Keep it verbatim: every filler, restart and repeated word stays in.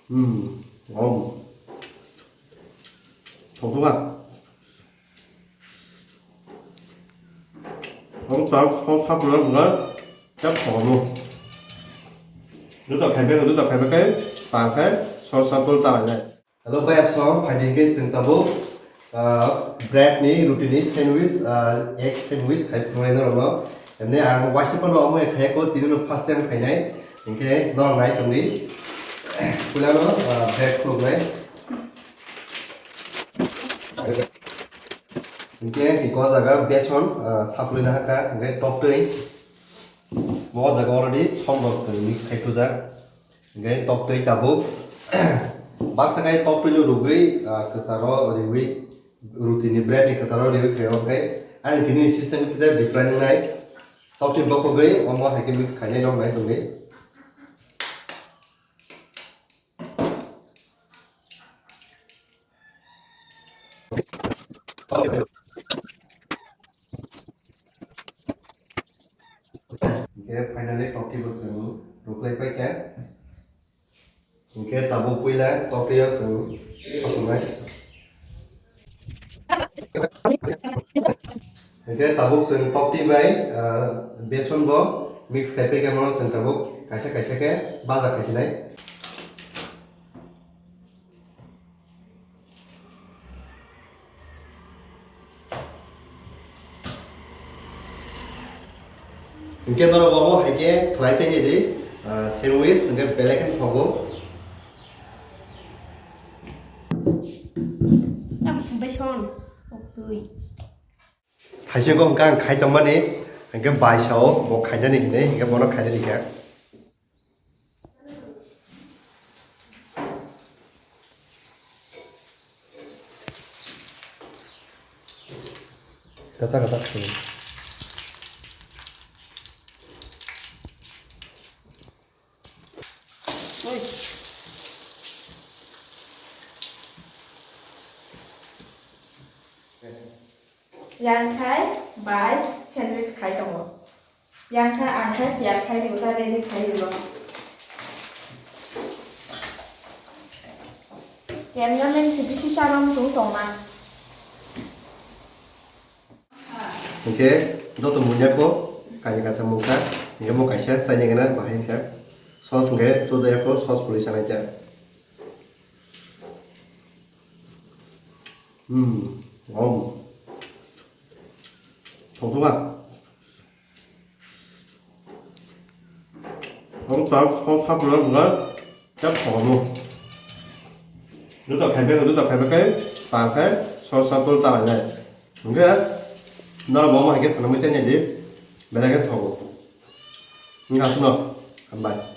Hmm, wow. Thoktoka. Ang tak, ang tak pulang pulang. Cak thok mo. Duta khai bek, duta khai bek kai, ta khai, sor sapul ta lai. Hello, bai, apsong, phaidi ke sing tabuk, ah, bread ni, roti ni sandwich, ah, egg sandwich khai phunai norok no. Emne ang waisa phano omo khai ko, tini no first time khainai. Hinkhe norok nai tongdi. Puila no, ah, bread khuluknai. Hinkhe, hinkhe o jaga beson, ah, saplui na hakha, hinkhe tok twi. Bo o jaga already som rok chwng mix khai thujak. Hinkhe tok twi tabuk. Baksa khai tok twi no rugwi, ah, kwcharo riwi roti ni bread ni kwcharo riwi khe o khe. Ani tini system kisa different nai. Tok twi bokhogwi omo hai khe mix khainai rok nai tongwi. Hinkhe finally tokti bo chwng ruklai paikha. Hinkhe tabuk puila tokti o chwng satunai. Hinkhe tabuk chwng tokti bai, ah, beson bo mix khai paikha, mono chwng tabuk kaisa kaisa khe baja khaisinai. Hinkhe norok bo hai khe khlai chaini di, ah, sandwich hinkhe belai kheno thogo. Tam beson, oktwi. Thaisingkho hwnkhe ang khai tongmani, hinkhe bai sao bo khainani hinwi, hinkhe bono khainani khe. Kacha kacha khaiwi. Oi. Yang khai bai sandwich khai tongo. Yang khai ang khai piyaj khai ribo, ta ready khai ribo. Cameraman si bisi saram tung tongma. Hinkhe joto munya ko kaini kaisa mungkha, hinkhe mo kaisa chaini gana bahai hinkha. Sauce hinkhe tujaya ko, sauce puli sanai khe. Hmm, wow. Thoktoka. Ang tak sauce hapna wngkha, tak thogo. Duta khai bek, duta khai bek kai, ta khai, sauce sapul ta lai. Hingke, noro bo ma hingke sanamwi chani di, belai khe thogo. Hingke aswkno, hambai.